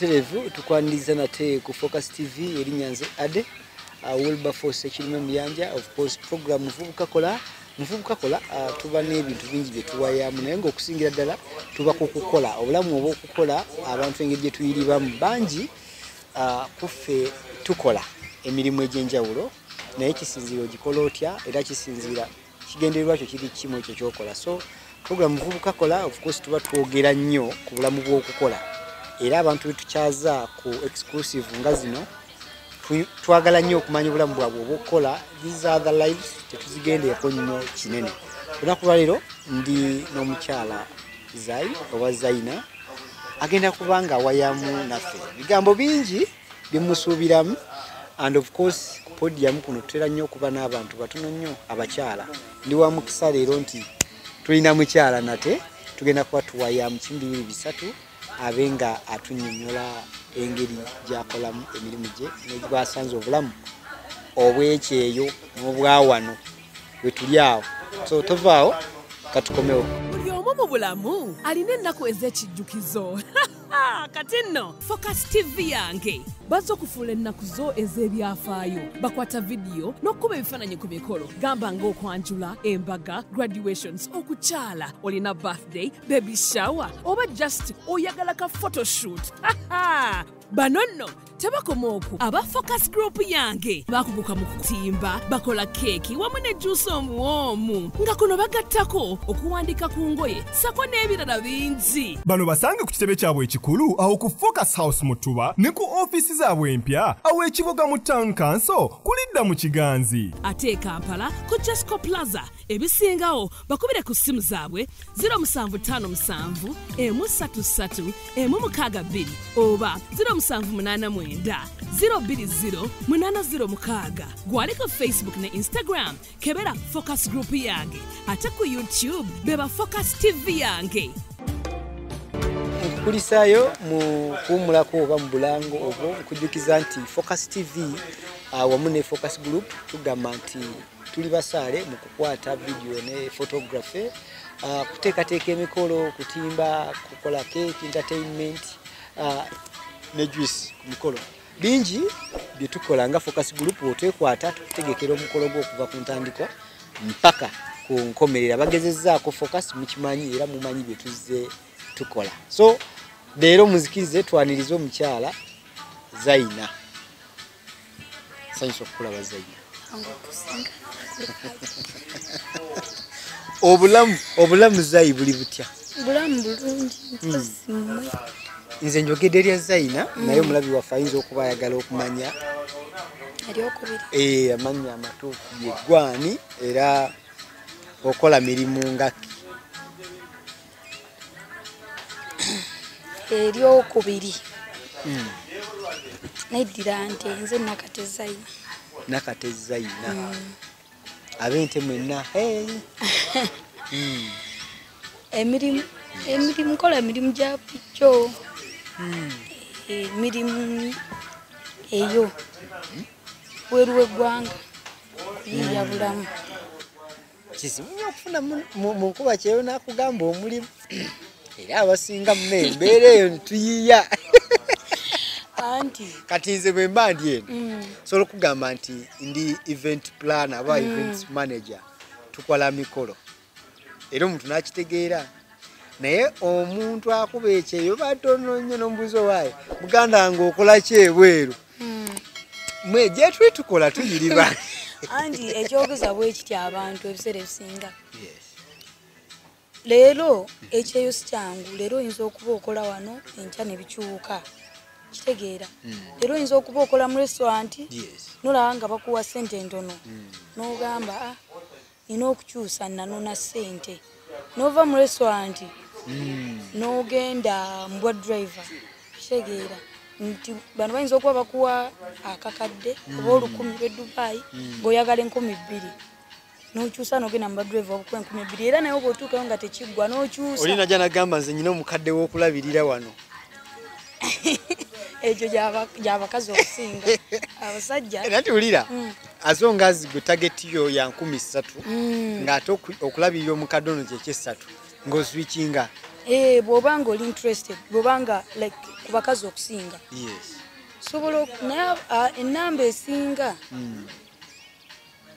Butereevu tukwaniriza nate ku Focus TV. Erinnya nze Ade Wilberforce Ekirime Muyanja. Of course, program Muvubuka Kola. Muvubuka Kola, tuba n'ebintu bingi bye tuwayamu, naye ng'okusingira ddala tuba ku kukola obulamu oba okukola abantu engeri gye tuyiribamu. Bangi kuffe tukola emirimu egy'enjawulo, naye kisinziira ogikola otya, era kisinziira kigendererwa kyo kiri kimu ekyo kyokola. So program Muvubuka Kola, of course, tuba twogera nnyo ku bulamu bw'okukola, era abantu betukyaza ku exclusive nga zino twagala nnyo okumanya obulamu bwabwe obwokukola. These other lives tetuzigendeeko nnyo kinene. Olunaku lwaleero ndi n'omukyala Zai oba Zaina, agenda kuba nga awayamu naffe bigambo bingi byemusuubiramu. And of course, ku podium kuno tutera nnyo okuba n'abantu batono nnyo abakyala. Ndi wa mukisa leero nti tulina mukyala nate, tugenda kuba tuwayamu kimu, bibiri, bisatu, abe nga atunnyonnyola engeri gy'akolamu emirimu gye negwasanze obulamu obwekyeyo n'obwawano bwe tuli awo. So tovaawo, katukomewo. Buli omu mu bulamu alina ennaku ez'ekijjukizo. Kati nno Focus TV yange bazza okufuula ennaku zo ez'ebyafaayo. Bakwata vidiyo n'okukuba ebifaananyi ku mikolo, gamba ng'okwanjula, embaga, graduations, okukyala, olina birthday, baby shower, oba just oyagala ka photoshoot. Bano nno tebakoma okwo. Aba Focus Group yange bakuguka mu kutimba, bakola keeki wamu ne juice omuwoomu, nga kuno bagattako okuwandika ku ngoye sako n'ebirala bingi. Bano basange ku kitebe kyabwe ekikulu awo ku Focus House mu Ttuba, ne ku ofiisi zaabwe empya awo ekibuga mu Town Council kulidda mu Kiganzi. Ate e Kampala ku Jesco Plaza. Ebisingawo bakubire ku ssimu zaabwe 0757 133 162 oba 0789 020 806. Gwali ku Facebook ne Instagram, kebera Focus Group yange, ate ku YouTube beba Focus TV yange. Nkukulisaayo mu kuwummulako oba mu bulango obwo, nkujjukiza nti Focus TV wamu ne Focus Group tugamba nti tuli basaale mu kukwata video ne photography, kuteekateeka emikolo, kutimba, kukola cake, entertainment ne juice ku mikolo. Bingi bye tukola nga Focus Group. Otwekwata tukutegekera omukolo gwo okuva ku ntandikwa mpaka ku nkomerera. Bagezezzaako Focus mukimanyi, era mumanyi bye tuzze tukola. So leero muzikirize twanirize omukyala Zaina. Sanyusa okukulaba, Zaina. Okusinga. Obulamu Zayi buli butya? Bulamu bulungi, mpozi mmwe. Nze njogedde erya Zaina, naye omulabi waffe ayinza okuba ayagala okumanya eryokubiri. Amannya amatuufu ye gwani, era okola mirimu ngaki? Eryokubiri neddira nte, nze Nakate Zaina. Nakate Zaina, ab'ente mwenna, hey. Emirimu nkola emirimu gya bulijjo, emirimu eyo bweru w'eggwanga kuyiiya bulamu. Kizibu nnyo okufuna mu nkuba kyeyo n'akugamba omulimu, era abasinga mu embeera eyo netuyiiya. Anti Kati nze bwe mba ndi eno, sobola okugamba nti ndi event planner oba events manager, tukola mikolo, era omuntu n'akitegeera. Naye omuntu akuba ekyeyo batono nnyo. N'omubuuzi, owaaye muganda wange, okola ki ebweru? Mwe gye tuli tukola tuyiriba. Anti ekyogeza bwe kiti, abantu ebiseera ebisinga leero ekyeyo si kyangu. Leero oyinza okuba okola wano, enkya ne bikyuka, kitegeera? Leero oyinza okuba okola mu restaurant, nolaba nga bakuwa ssente ntono, n'ogamba, "Ah, nina okukyusa nanona ssente," n'ova mu restaurant n'ogenda mu bwa driver. Kitegeera nti bano bayinza okuba bakuwa akakadde oba 1,000 lw'e Dubai, ng'oyagala 2,000, n'okyusa n'ogenda mu badriver obukuwa 2,000, era naye oba otuukayo nga tekiggwa, n'okyusa. Oli najja nagamba, nze nyina omukadde w'okulabirira wano. Ekyo gyabakazi okusinga abasajja. Era ntiwulira, as long as gwe target yo ya 3,000, ng'ate okulabirira omukadde ono kyekyesatu, ng'oswikinga. Bw'obanga oli interested, bw'obanga like ku bakazi okusinga. Sobola naye ennamba esinga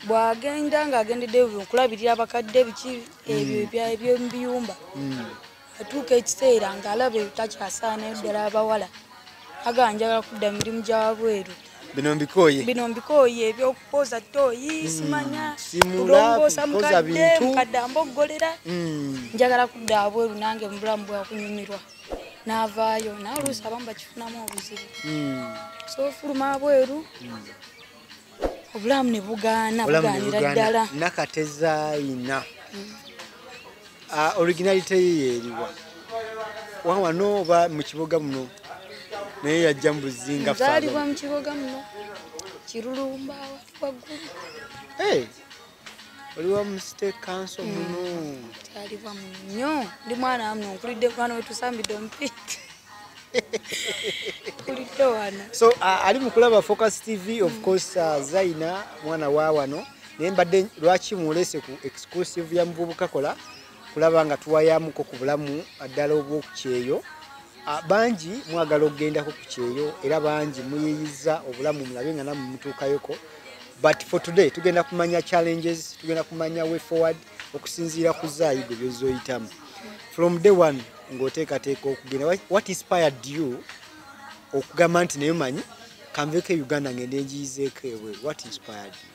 bw'agenda ng'agendedde okulabirira abakadde biki ebyo eby'omu atuuka ekiseera ng'alaba takyasaanayo ddala abawala, agamba njagala kudda mu mirimu gya wabweru. Bino mbikooye. Bino mbikooye eby'okukwoza ttooyi, simanya kulongoosa mukadde, mukadde amboggolera. Njagala kudda wabweru nange mu bulamu bwakunyumirwa. N'avaayo naye oluusi abamu bakifunamu obuzibu. So ofuluma wabweru obulamu ne bugaana, bugaanira ddala. Nakate Zaina. Originality ye eriwa? Wano oba mu kibuga muno? Naye yajja mu buzinga. Nzaalibwa mu kibuga muno, Kirulumba wali waggulu. Oli wa mu state council muno? Nzaalibwa muno nnyo, ndi mwana wa muno, nkulidde wano we tusambidde omupiira. Nkulidde wano. So ali mu kulaba Focus TV, of course Zaina mwana wa wano, naye mbadde lwaki mulese ku exclusive ya Muvubuka Kola kulaba nga tuwayamuko ku bulamu ddala obw'okukyeyo. Bangi mwagala okugendako ku kyeyo era bangi muyiyiza obulamu mulabe nga nammwe mutuukayoko. But for today tugenda kumanya challenges, tugenda kumanya way forward okusinziira ku Zaayi gwe by'oyitamu. From day one ng'oteekateeka okugenda, what inspired you okugamba nti naye manyi kanveeko e Uganda ngende njiyizeeko ebweru? What inspired you?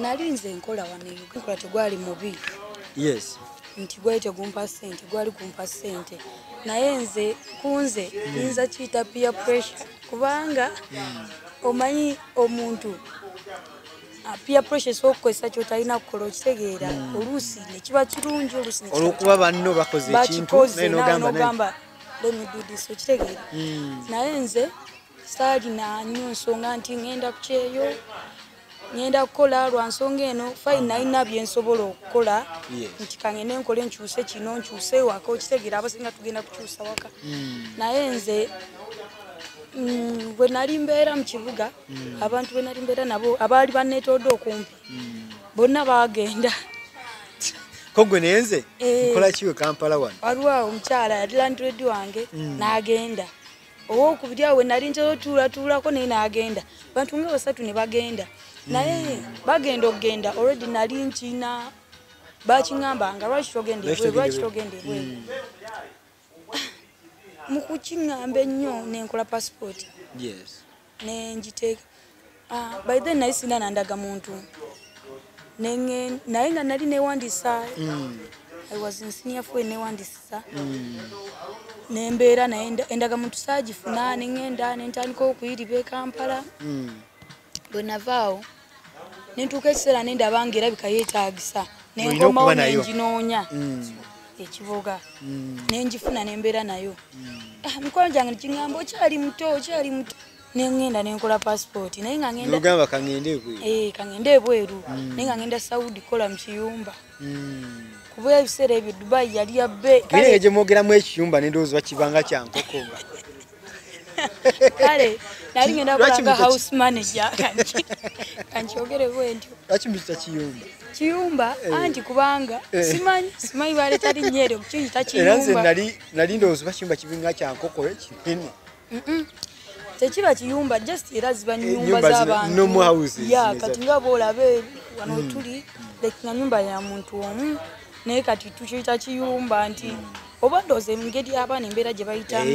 Nali nze nkola wano e Uganda, nkola tegwali mubi. Nti gwali tegumpa ssente, gwali gumpa ssente. Naye nze kunze nyinza kiyita peer pressure, kubanga omanyi omuntu peer pressure esobola okukozesa ky'otalina kukola, okitegeera. Oluusi ne kiba kirungi, oluusi ne kiba Olw'okuba banno bakoze ekintu, bakikoze naye naawe n'ogamba n'ogamba let me do this, okitegeera. Naye nze saalina nnyo nsonga nti ŋŋenda ku kyeyo, ŋŋenda kukola lwa nsonga eno. Fine, nalina bye nsobola okukola nti kangende nkole nkyuse kino, nkyuse waka, okitegeera. Abasinga tugenda kukyusa waka. Naye nze bwe nali mbeera mu kibuga, abantu be nali mbeera nabo abaali banneetoodde okumpi bonna baagenda. Ko gwe naye nze nkola ki we Kampala wano? Waliwo awo omukyala yali landlord wange n'agenda. Owookubiri awo we nali ntera otuulatuulako naye n'agenda. Bantu nga basatu ne bagenda. Naye bagenda okugenda already nali nkina bakiŋŋambanga lwaki togenda ebweru, lwaki togenda ebweru. Mu kukiŋŋamba ennyo ne nkola passport. Ne ngiteeka. By then nali sirina na ndagamuntu. Naye nga nali neewandiisa. I was in senior four neewandiisa. Ne mbeera naye endagamuntu saagifuna, ne ŋŋenda ne ntandika okuyiriba e Kampala. Bwe navaawo ne ntuuka ekiseera ne ndaba nga erabika yeetaagisa. Ne Olina nkomawo okuba ne nayo. nginoonya ekibuga. Ne ngifuna ne mbeera nayo. Mikwano gyange ne giŋŋamba okyali muto, okyali muto. Ne ŋŋenda ne nkola passport naye nga ŋŋenda N'ogamba kaŋŋende ebweru. Kaŋŋende ebweru. Naye nga ŋŋenda Saudi kukola mu kiyumba. Kuba ebiseera ebyo Dubai yali ya bbe. Naye gye mwogeramu ekiyumba ne ndowooza kibanga kya nkoko nga. Kale nali ŋŋenda Lwaki kukola nga muyita house manager, kankyogere bwe ntyo. Lwaki muyita kiyumba? Kiyumba anti kubanga simanyi baleeta linnya eryo kukiyita Era nze kiyumba. nali ndowooza kiyumba kibinga kya nkoko kinene. Tekiba kiyumba, just era ziba nnyumba Nnyumba zino, z'abantu. normal houses zino Kati eza- nga bw'olaba wano tuli, like nga nnyumba ya muntu omu, naye kati tukiyita kiyumba nti oba ndowooza engeri abaana embeera gye bayitamu.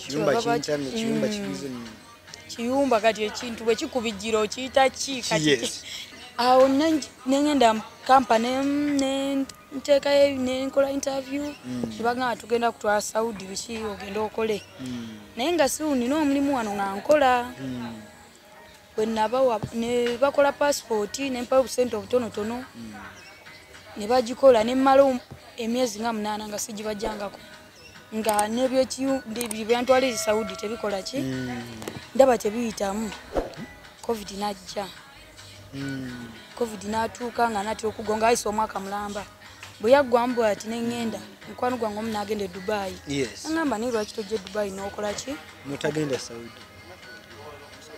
Kiyumba Kyebava kintamye, kiyumba kibize mu- Kiyumba kati ekintu bwe kikubijjira okiyita ki kati? Awo ne ŋŋenda mu kampani, ne nteekayo ne nkola interview, ne bagamba tugenda kutwala Saudi biki ogende okole. Naye nga si nina omulimu wano nga nkola. Bwe nabawa ne bakola passport, ne mpayo obusente obutonotono, ne bagikola ne mmala emyezi nga 8 nga sigibajjangako. Nga byantwala e Saudi tebikola ki? Ndaba tebiyitamu. Covid n'ajja. Covid n'atuuka nga natera okugonga, ayise omwaka mulamba. Bwe yaggwamu bw'ati ne ŋŋenda, mukwano gwange omu n'agenda e Dubai. N'aŋŋamba naye lwaki tojja e Dubai n'okola ki? N'otagenda Saudi.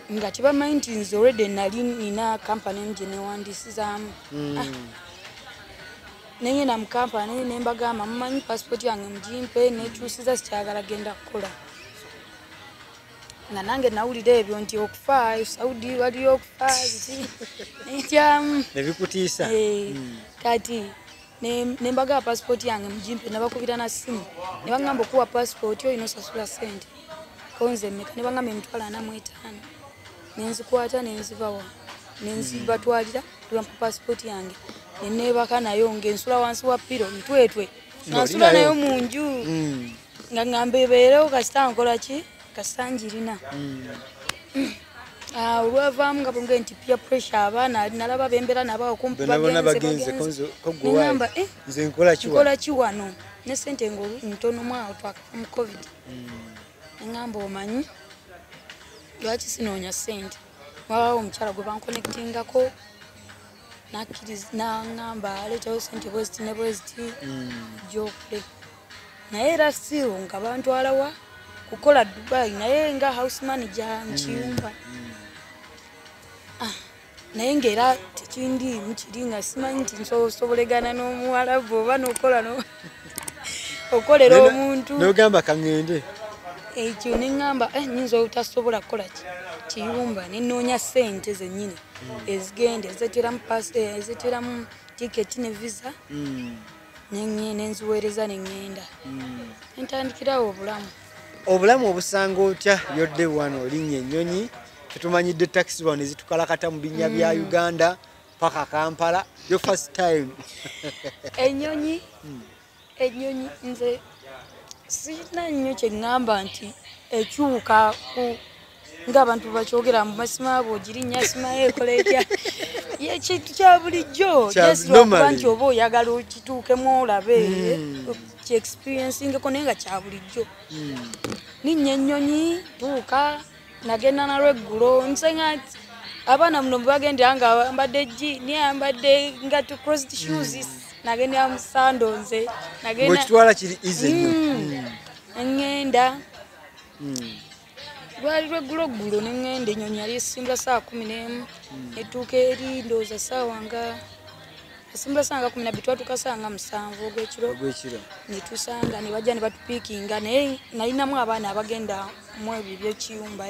Nga tebamanyi nti nze already nali nina kampani emu gye neewandiisizaamu. Nengenda mu kampani ne mbagamba mumanyi passport yange mugimpe nekyusiza sikyagala genda kukola. Nga nange nawulira ebyo nti okufa Saudi waliyo okufa ntya nebikutiisa. Kati ne mbaga passport yange mugimpe nabakubira na simu ne bangamba okuwa passport oyo inosasula sente konze mmeka ne bangamba 45,000 nenzikwata nenzibawa nenzibatwalira tubampa passport yange neneebaka nayo ng'ensula wansi wa piro ntwetwe nasula nayo mu nju nga ngamba ebeerewo kasita nkola ki kasita njirina. Olwavaamu nga bwenge nti peer pressure abaana nalaba bembeera nabo okumpi bagenze nengamba nze nkola ki wano ne ssente ntono mwawo twakava mu COVID. Nengamba omanyi lwaki sinoonya ssente wabawo omukyala gwe bankonectingako nangamba aleetawo ssente bweziti ne bweziti gyokule naye era still nga bantwalawa kukola Dubai naye nga house manager nkiyumba. Naye ng'era tekindiimu kiri nga simanyi nti nsobolegana n'omuwalabu oba n'okola okolera omuntu n'ogamba kaŋŋende ekyo neŋŋamba nnyinza obutasobola kukola kiyumba nenoonya ssente zennyini ezigenda ezeeteramu tiketi ne visa nenziweereza neŋŋenda nentandikirawo obulamu. Obulamu obusanga otya yodde wano olinnya ennyonyi tetumanyidde taxi wano ezitukalakata mu binnya bya Uganda paka Kampala your first time? Ennyonyi nze sirina nnyo kye ŋŋamba nti ekyuka ng'abantu bakyogera mu masima bw'ogirinnya simayo ekola etya ekintu kya bulijjo just lwakuba nti oba oyagala okituukemu olabe kyexperiencingeko naye nga kya bulijjo. Ninnya ennyonyi tuuka nagenda nalweggulo nse nga abaana muno bwe bagendera nga ambadde gi naye ambadde nga to crossed shoes nagendera mu sando nze ng'okitwala kiri easy nnyo. Ŋŋenda lwali lweggulo ne ŋŋenda ennyonyi yali esimbula 11:00 netuuka eri ndowooza ssaawa nga esimbula ssaawa nga 12 twatuuka ssaawa nga 7 ogw'ekiro netusanga ne bajja ne batupiikinga naye nalinamu abaana abagenda mu ebyo eby'ekiyumba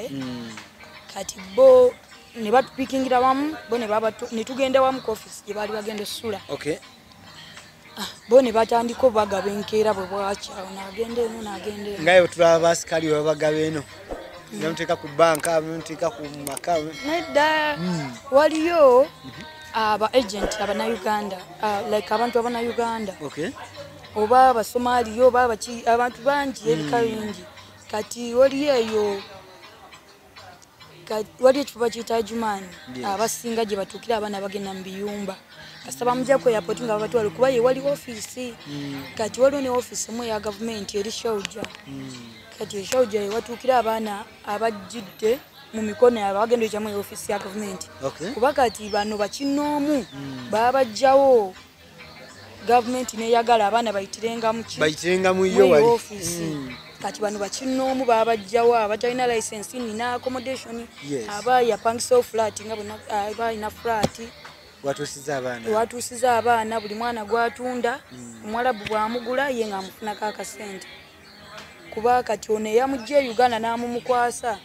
kati bo ne batupiikingira wamu bo ne tugenda wamu ku ofiisi gye baali bagenda ossula. Bo ne batandika obagaba enkeera bwe bwakya n'agenda eno n'agenda eno nga bwe tulaba abasikaali bwe babagaba eno nemuteeka ku banka nemuteeka ku maka nedda. Waliyo aba agent abannayuganda like abantu abannayuganda oba abasomaliyo oba abantu bangi ebika bingi kati waliyo eyo waliyo ekifo bakiyita Jumaani abasinga gye batuukira abaana bagenda mu biyumba kasita bamugya ku airport nga babatwala kuba ye wali ofiisi. Kati waliwo ne ofiisi emu eya gavumenti eri Shauja. Kati Shauja watuukira abaana abajjidde mu mikono yaabwe bagenda okyamu ofiisi ya gavumenti kuba kati bano bakinoomu baabajjawo gavumenti neyagala abaana bayitirenga mu yo wali ofiisi. Kati bano bakinoomu baabajjawo abatalina license nina accommodation aba yapangisawo flat nga bonna balina flat watuusiza abaana buli mwana gwatunda omuwalabu bw'amugula ye ng'amufunako akasente kuba kati ono eyamugja e Uganda n'amumukwasa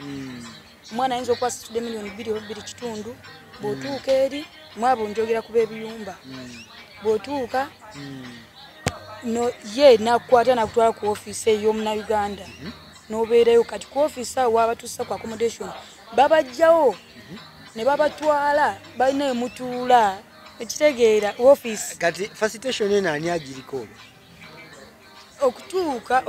omwana ayinza okuba asasudde 2.5 million oba 2.5 bw'otuuka eri mwabo njogera kuba ebiyumba bw'otuuka ye nakukwata nakutwala ku ofiisi ey'omunnayuganda n'obeerayo. Kati ku ofiisi awo wabatuusa ku accommodation babajjawo ne babatwala balina emutuula ekitegeera ofiisi. Kati facilitation eno ani agiriko? Okutuuka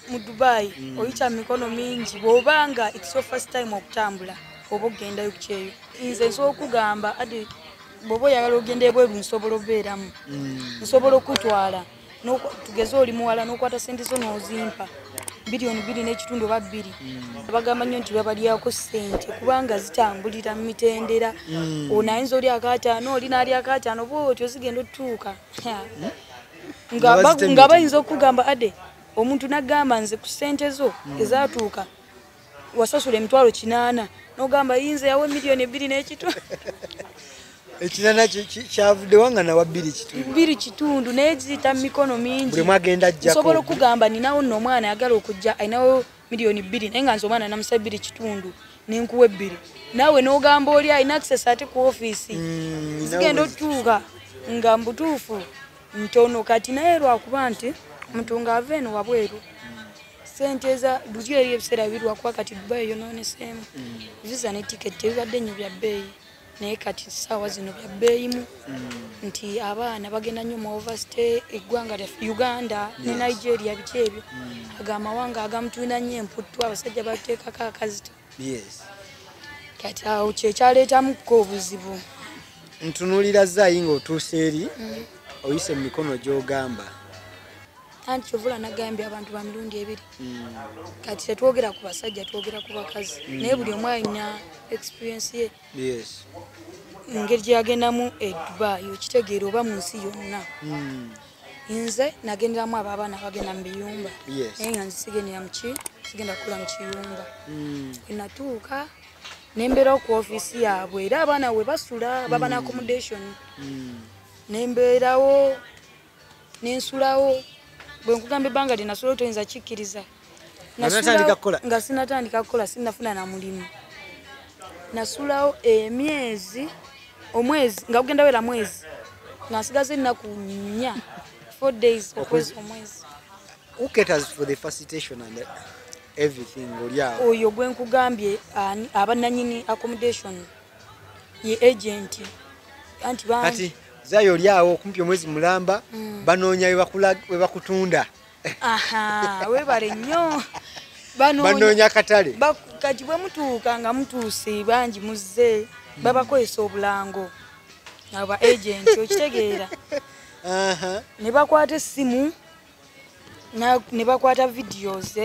mu Dubai oyita mikono mingi bw'obanga it's your first time okutambula oba okugendayo ku kyeyo. Nze nsobola okugamba adi bw'oba oyagala ogenda ebweru nsobola obeeramu nsobola okutwala tugeze oli muwala n'okwata ssente zo n'ozimpa 2.5 billion oba 2. Bagamba nnyo nti babalyako ssente kubanga zitambulira mu mitendera ono ayinza oli akaataano oli n'ali akaataano bw'otyo zigenda otutuuka nga bayinza okugamba ade omuntu n'agamba nze ku ssente zo ezatuuka wasasula 800,000 n'ogamba yinza yawe 2.5 million. 8 kyavudde wanga na wa 2.5. 2.5 naye ziyita mu mikono mingi. Buli mwagenda ajjako. Nsobola okugamba ninawo nno omwana ayagala okujja alinawo miliyoni 2 naye nga nze omwana namusaba 2.5 nenkuwa 2. Naawe n'ogamba oli alina access ate ku ofiisi. Zigenda otuuka nga mbutuufu ntono kati naye lwakuba nti omuntu ng'ava eno wabweru sente za luli eri ebiseera biri lwakuba kati Dubai yonooneseemu. Visa ne tiketi tebibadde nnyo bya bbeeyi naye kati ssaawa zino bya bbeeyimu nti abaana bagenda nnyo mu overstay eggwanga lyaffe Uganda ne Nigeria biki ebyo. Ago amawanga agamu tulina nnyo emputtu abasajja bateekako akazito. Kati awo kyekyaleetamuko obuzibu. Ntunuulira Zaayi ng'otuuse eri oyise mu mikono gy'ogamba. Anti kyovula nagambye abantu ba mirundi ebiri. Kati tetwogera ku basajja twogera ku bakazi. Naye buli omu alina experience ye. Engeri gye yagendamu e Dubai okitegeera oba mu nsi yonna. Nze nagenderamu abo abaana abagenda mu biyumba. Naye nga nze sigenda kukola mu kiyumba. Bwe natuuka nembeerawo ku ofiisi yaabwe era abaana we basula baba na accommodation. Nembeerawo nensulawo. Bwe nkugamba ebbanga lye nasulawo toyinza kikkiriza. Nga sinnatandika kukola sinnafuna na mulimu. Nasulawo emyezi omwezi nga gugenda wera mwezi nga nsigaza ennaku 4 4 days okwezi omwezi. Who caters for the facilitation and everything oli awo? Oyo gwe nkugambye abannannyini accommodation ye agent anti bangi. Kati Zaayi oli awo okumpi omwezi mulamba banoonya we bakutunda. Weebale nnyo. Banoonya akatale. Kati bwe mutuuka nga mutuuse bangi muzze babakozesa obulango aba agent okitegeera. Ne bakwata essimu ne bakwata videos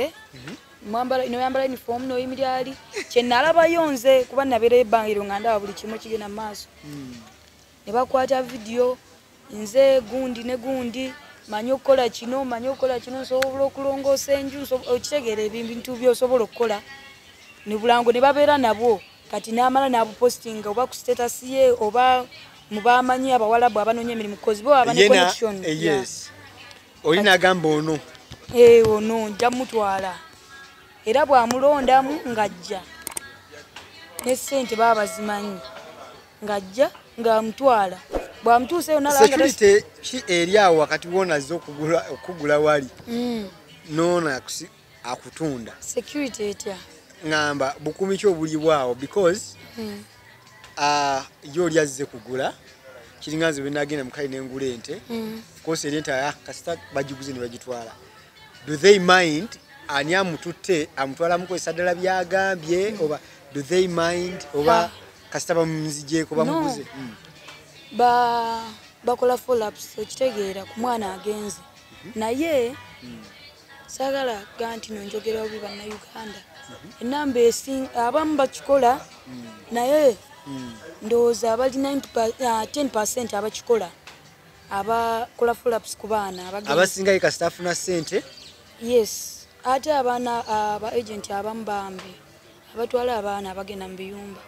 noyambala uniform noyimirira ali kye nalabayo nze kuba nabeera ebbanga eryo nga ndaba buli kimu kigenda mu maaso. Ne bakwata video nze gundi ne gundi manyi okukola kino manyi okukola kino nsobola okulongoosa enju okitegeera ebintu by'osobola okukola ne bulango ne babeera nabwo kati n'amala n'abupostinga oba ku status ye oba mu bamanyi abawalabu abanoonya emirimu kozi bo aba ne connection. Oli n'agamba ono ono nja mutwala era bw'amulondamu ng'ajja ne ssente baba bazimanyi ng'ajja ng'amutwala bw'amutuuseeyo n'alaba security ki eri awo wakati wona azze okugula wali noona akutunda. Security etya? Ngamba bukuumi ki obuli bwawo because ye oli azze kugula kiringa nze bwe nagenda mukali nengula ente of course eri ente kasita bagiguze ne bagitwala. Do they mind ani amututte amutwala mukozesa ddala byagambye oba do they mind oba kasita bamunzigyeko bamuguze? Bakola follow-ups okitegeera ku mwana agenze. Naye saagala ga nti nonjogera bubi bannayuganda. Ennamba abamu bakikola naye ndowooza abali 10% abakikola abakola follow-ups ku baana abasingayo kasita afuna ssente. Yes, ate abaana aba agent abamu bambi abatwala abaana abagenda mu biyumba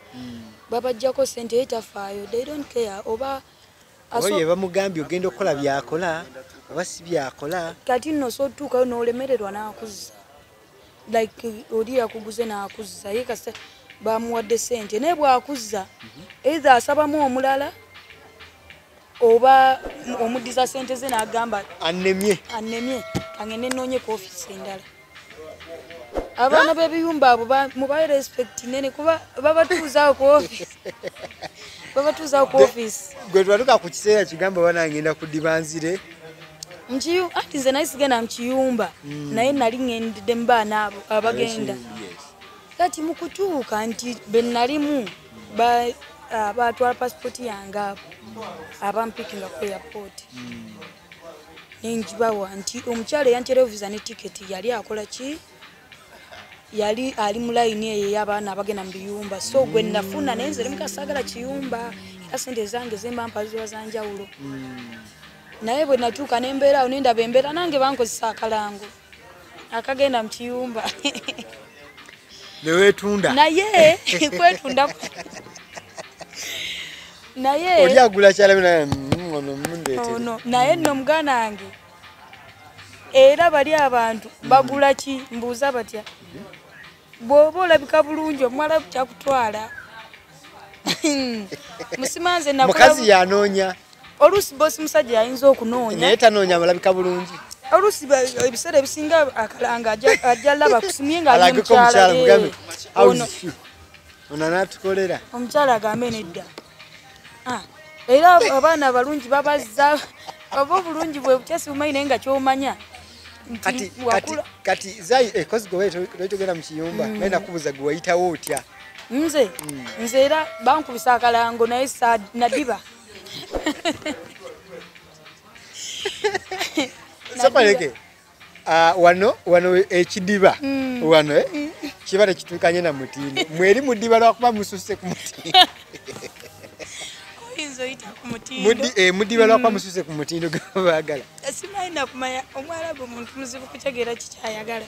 babajjako ssente ye tafaayo, they don't care oba oye bamugambye ogenda okukola byakola oba si byakola. Kati nno sootuukayo n'olemererwa n'akuzza like oli yakuguze n'akuzza ye kasita bamuwadde ssente naye bw'akuzza either asabamu omulala oba omuddiza ssente ze n'agamba annemye kangende nnoonye ku ofiisi endala. Abaana b'ebiyumba abo mubawe respect nene kuba babatuuzaawo ku ofiisi. Babatuuzaawo ku ofiisi. Gwe twatuuka ku kiseera kigamba banangenda kudiba nzire. Anti nze naye sigenda mu kiyumba naye nali ŋŋendedde mu baana abo abagenda. Kati mu kutuuka nti be nalimu batwala pasipooti yange abo abampikinga ku airport. Nengibawa nti omukyala eyanteerayo visa ne tiketi yali akola ki? Yali ali mu layini eyo ey'abaana abagenda mu biyumba. So gwe nafuna naye nze lemka saagala kiyumba era ssente zange ze mba mpa ziba za njawulo. Naye bwe natuuka n'embeera awo ne ndaba embeera nange bankozesa akalango akagenda mu kiyumba. Ne weetunda. Naye kwetunda Naye oli agula kyalabe naye ono mundeetere. Ono naye nno muganda wange era bali abantu bagula ki mbuuza batya bw'oba olabika bulungi omuwala kyakutwala musimanze mukazi yanoonya oluusi bosi musajja ayinza okunoonya naye tanoonya amalabika bulungi oluusi ebiseera ebisinga akalanga ajja laba kusimye nga ali mukyala ono anatukolera omukyala agambe nedda. Era abaana abalungi babazza oba obulungi bwe butya sibumanyi naye nga ky'omanya kati Zai ekozi gwe togenda mu kiyumba naye nakubuuza gwe wayitawo otya? Nze nze era bankubisa akalango naye nadiba. Sopaleke wano ekidiba wano kiba tekituukanye na mutindo mweri mudiba lwakuba mususe ku mutindo. Oyinza oyita ku mutindo mudiba lwakuba mususe ku mutindo gwebaagala. Simanyi nakumanya omwalabu omuntu muzibu kutegeera kikyayagala.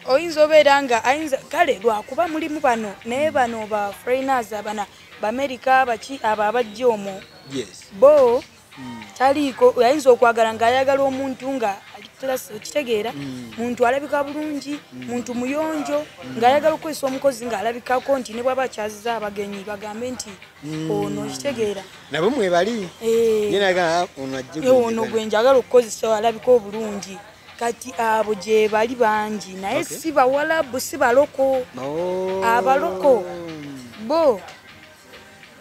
Oyinza obeera nga ayinza kale lwakuba mulimu bano naye bano ba foreigners abana b'Amerika baki abo abajja omwo bo taliiko ayinza okwagala ng'ayagala omuntu nga ali class okitegeera muntu alabika bulungi muntu muyonjo ng'ayagala okukozesa omukozi ng'alabikako nti ne bw'aba akyaziza abagenyi bagambe nti ono okitegeera nabo mwebali ye nayagala ono ajje ono gwe njagala okukozesa alabika obulungi. Kati abo gye bali bangi naye si bawalabu si baloko. Abaloko bo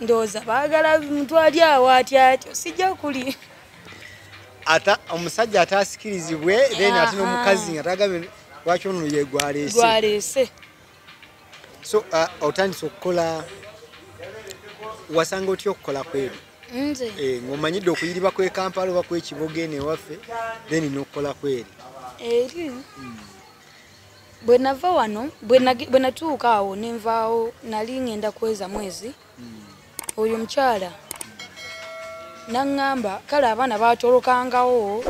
ndowooza baagala muntu ali awo atya atyo sijja kuli ata omusajja ataasikirizibwe then ate n'omukazi nga tagambye lwaki ono ye gwaleese gwaleese. So otandise okukola wasanga otya okukola kweri? Nze ng'omanyidde okuyiriba kw'e Kampala oba kw'ekibuga eno ewaffe then n'okukola kweri eri bwe nava wano bwe natuuka awo ne nvaawo nali ngenda kweza mwezi oyo omukyala naŋŋamba kale abaana baatolokangawo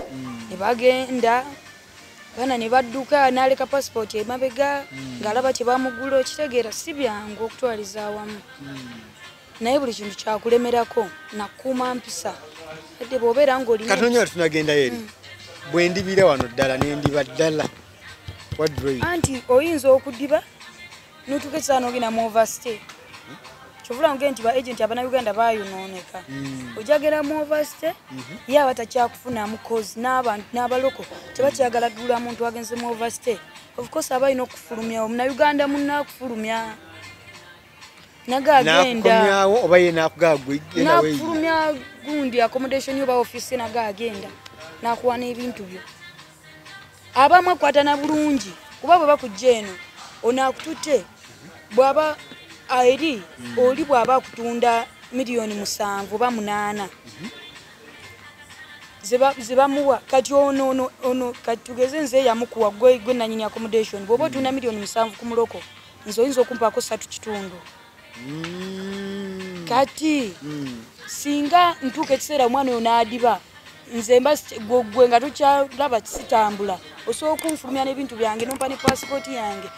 ne bagenda abaana ne badduka n'aleka pasipooti emabega ng'alaba tebamugula okitegeera si byangu okutwaliza awamu naye buli kintu kyakulemerako nakuuma mpisa adde bw'obeera ng'olina katono tunagendayo eri bwe ndibira wano ddala ne ndiba ddala anti oyinza okudiba n'otuuka ekiseera n'ogenda mu overstay kyovula nge nti ba agent abannayuganda bayonooneka ojagera mu overstay ye aba takyakufunamu cause n'abaloko tebakyagala gula muntu agenze mu overstay. Of course aba alina okufulumya omunnayuganda munne akufulumya naga agenda nakukomyawo oba ye nakufulumya gundi accommodation yoba office naga agenda nakuwa n'ebintu byo. Abamu akwatana bulungi kuba bwe bakujja eno ono akututte bw'aba eri oli bw'aba akutunda 7 oba 8 zebamuwa kati ono ono kati tugeze nze yamukuwa gwe nannyini accommodation bw'oba otunda 7 ku muloko nze oyinza okumpaako 3.5. Kati singa ntuuka ekiseera omwana oyo n'adiba nze mba gwe nga tokyalaba kisitambula osobola okunfulumya n'ebintu byange nompa ne pasipooti yange.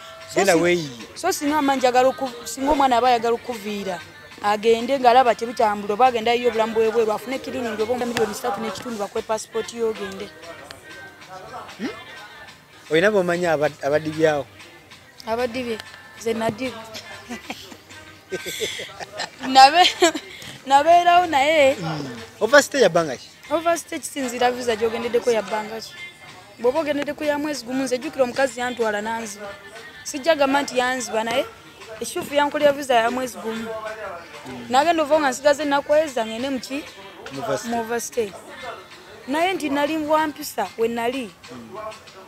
So singa mba njagala singa omwana aba ayagala okuviira agende ng'alaba tebitambula oba agenda yo obulamu bwebweru afune cleaning oba 3.5 million bakuwe pasipooti yo ogende. Olina b'omanyi abadibyawo? Abadibye nze nadiba nabeerawo naye. Overstay ya bbanga ki? Overstay kisinziira visa gy'ogendeddeko ya bbanga ki. Bw'oba ogendeddeko ya mwezi gumu nze jjukira omukazi yantwala n'anziba. Sijja gamba nti yanziba naye ekituufu yankolera visa ya mwezi gumu. Nagenda ova nga nsigaza ennaku eza ngende muki? Mu overstay. Naye nti nali wampisa we nali.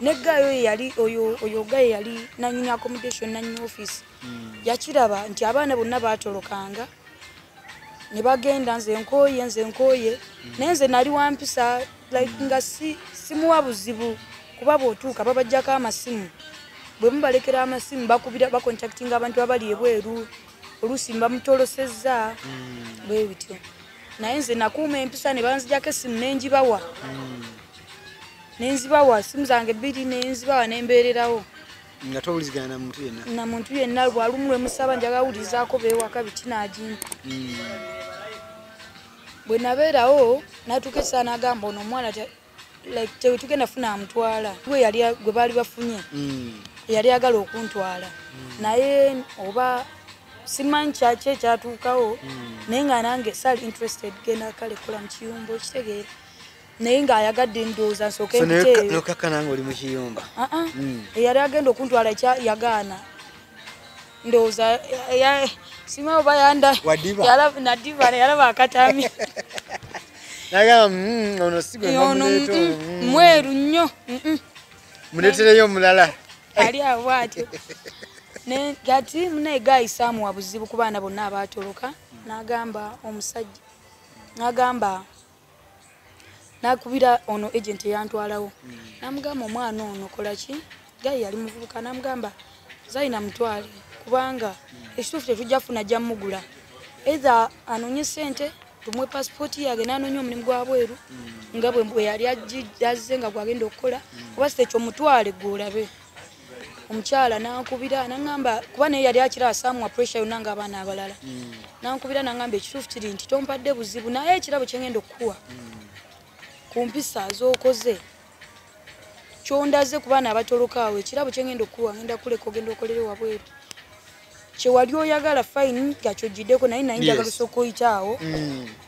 Ne gaayo yali oyo gaayo yali nannyini accommodation nannyini office. Yakiraba nti abaana bonna baatolokanga ne bagenda nze nkooye naye nze nali wampisa like nga simuwa buzibu kuba bw'otuuka babaggyako amasimu bwe mubalekera amasimu bakubira bakontaktinga abantu abali ebweru oluusi mbamutolosezza bwe bityo. Naye nze nakuuma empisa ne banzigyako essimu ne ngibawa simu zange 2 ne nzibawa ne mbeererawo. Nga towulizigana na muntu yenna? Na muntu yenna lwalumu lwe musaba njagala awulirizaako beewaka biki n'agimpa. Bwe nabeerawo natuuka ekiseera n'agamba ono omwana like tetugenda funa amutwala gwe yali gwe baali bafunye eyali agala okuntwala naye oba simanyi kyaki ekyatuukawo naye nga nange sali interested genda kale kola mu kiyumba okitegeera naye ng'ayagadde ndowooza nsooke mpiteeyo nokakkana nga oli mu kiyumba. Eyali agenda okuntwala yagaana ndowooza simanyi oba yanda nadiba yalaba akatami nagamba ono si gwe muleeta mweru nnyo muleetereyo omulala ali awo bw'atyo. Kati munaye guy saamuwa buzibu ku baana bonna abaatoloka n'agamba omusajja n'agamba n'akubira ono agent eyantwalawo n'amugamba omwana ono kola ki guy yali muvubuka n'amugamba Zaina mutwale kubanga ekituufu tetujja funa ajja mmugula either anoonye ssente tumuwe pasipooti yange n'anoonya omulimu gwa bweru nga bwe yali azze nga gwagenda okukola oba si ekyo mutwale gw'olabe. Omukyala n'ankubira n'aŋŋamba kuba naye yali akira asaamuwa pressure yonna ng'abaana abalala n'ankubira n'aŋŋamba ekituufu kiri nti tompadde buzibu naye ekirabo kye ngenda okukuwa ku mpisa z'okoze kyondaze ku baana abatoloka awo ekirabo kye ngenda okukuwa ngenda kuleka ogenda okolere wabweru kye wali oyagala fine nga ky'ogiddeko naye naye njagala osooka oyite awo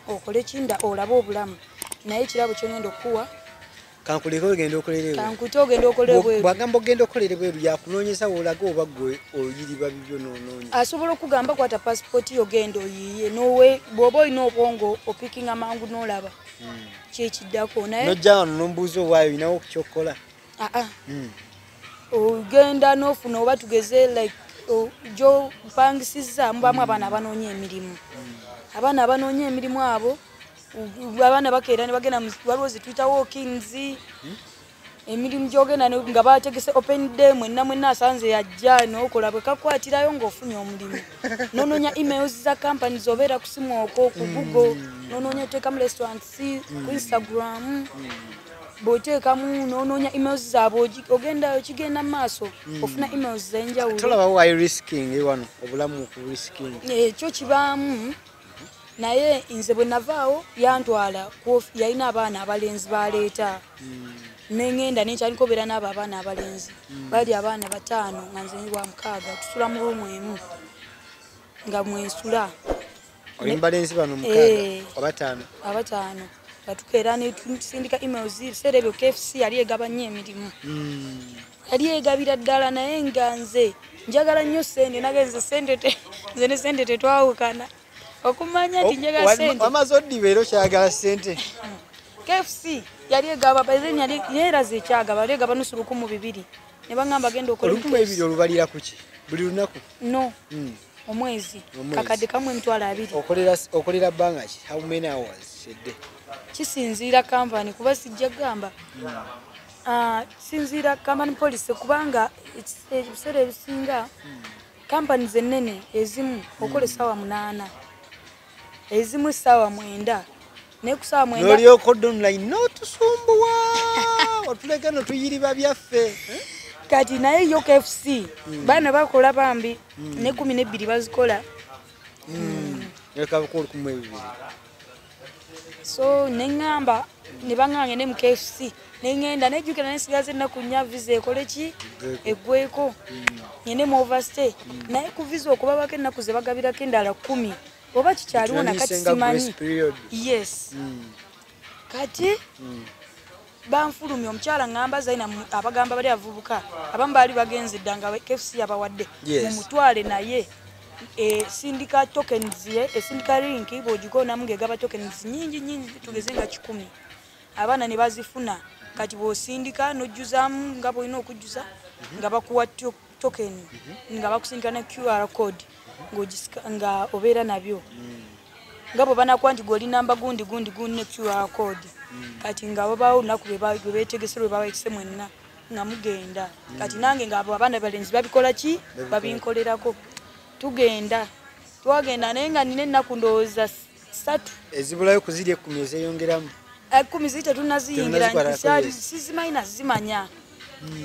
okole kinda olabe obulamu naye ekirabo kye ngenda okukuwa kankuleke ogenda okolere ebweru. Kankute ogenda okolere ebweru. Bw'agamba ogenda okolere ebweru yakunoonyeza w'olaga oba ggwe oyiriba bibyo n'onoonya. Asobola okugamba kwata pasipooti yo genda oyiiye nowe bw'oba olina obwongo opikinga mangu n'olaba kyekiddako naye n'ojja wano n'ombuuza owaayo olinawo ky'okukola. Ogenda n'ofuna oba tugeze like gy'opangisizza mubaamu abaana abanoonya emirimu. Abaana abanoonya emirimu abo abaana bakeera ne bagenda waliwo ze tuyita walk-ins emirimu gy'ogenda nga bategese open day mwenna mwenna asanze yajja n'okola bwe kakwatirayo ng'ofunye omulimu n'onoonya emails za companies obeera ku simu okwo ku Google n'onoonya oteekamu restaurants ku Instagram bw'oteekamu n'onoonya emails zaabwe ogenda okigenda mu maaso ofuna emails z'enjawulo. Tolaba why risking wano obulamu ku risking ekyo kibaamu naye nze bwe navaawo yantwala yalina abaana abalenzi baleeta nengenda nenkyaliko obeera n'abo abaana abalenzi bali abaana 5 nga nze wa 6 tusula mu ruumu emu nga mwensula. Oli mubalenzi bano 6 oba 5? Abataano nga tukeera ne tusindika emails ebiseera ebyo KFC yali egaba nnyo emirimu yali egabira ddala naye nga nze njagala nnyo ssente nagenze ssente nze ne ssente tetwawukana okumanya nti njagala ssente. Wamaze oddiba era okyagala ssente. KFC yali egaba then yali era ekyagaba yali egaba 2,000 ne baŋŋamba genda okole 1,200 olubalira ku ki buli lunaku? No omwezi kakadde kamu 20,000. Okolera bbanga ki? How many hours a day? Kisinziira company kuba sijja kugamba kisinziira company policy kubanga ebiseera ebisinga companies ennene ezimu okola essaawa 8 ezimu essaawa 9 naye ku ssaawa 9 n'olyoka odda online n'otusumbuwa otuleka no tuyiriba byaffe. Kati naye yo KFC baana bakola bambi ne 12 bazikola lekabako 1,200. So neŋŋamba ne baŋŋange ne mu KFC neŋŋenda nejjukira nesigaza ennaku 4 visa ekole ki eggweko ngende mu overstay naye ku visa okubabako ennaku ze bagabirako endala 10 oba kikyaliwo nakati simanyi. Yes. Kati banfulumya omukyala ŋŋamba Zaina abagamba bali abavubuka abamu baali bagenze dda nga KFC yabawadde mumutwale naye esindika tokens ye esindika link bw'ogikonamu ng'egaba tokens nyingi nyingi tugeze nga 100 abaana ne bazifuna. Kati bw'osindika n'ojjuzaamu nga bw'olina okujjuza nga bakuwa token nga bakusindika ne QR code nga obeera nabyo nga bwe banakuwa nti gw'oli namba gundi gundi gundi ne QR code. Kati nga babaawo olunaku lwe beetegese lwe babayise mwenna nga mugenda. Kati nange nga abo abaana balenzi babikola ki babinkolerako tugenda twagenda naye nga nina ennaku ndowooza 3 ezibulayo kuzirya 10 ezeyongeramu 10 ziri tetunnaziyingira sizimanyi nazimanya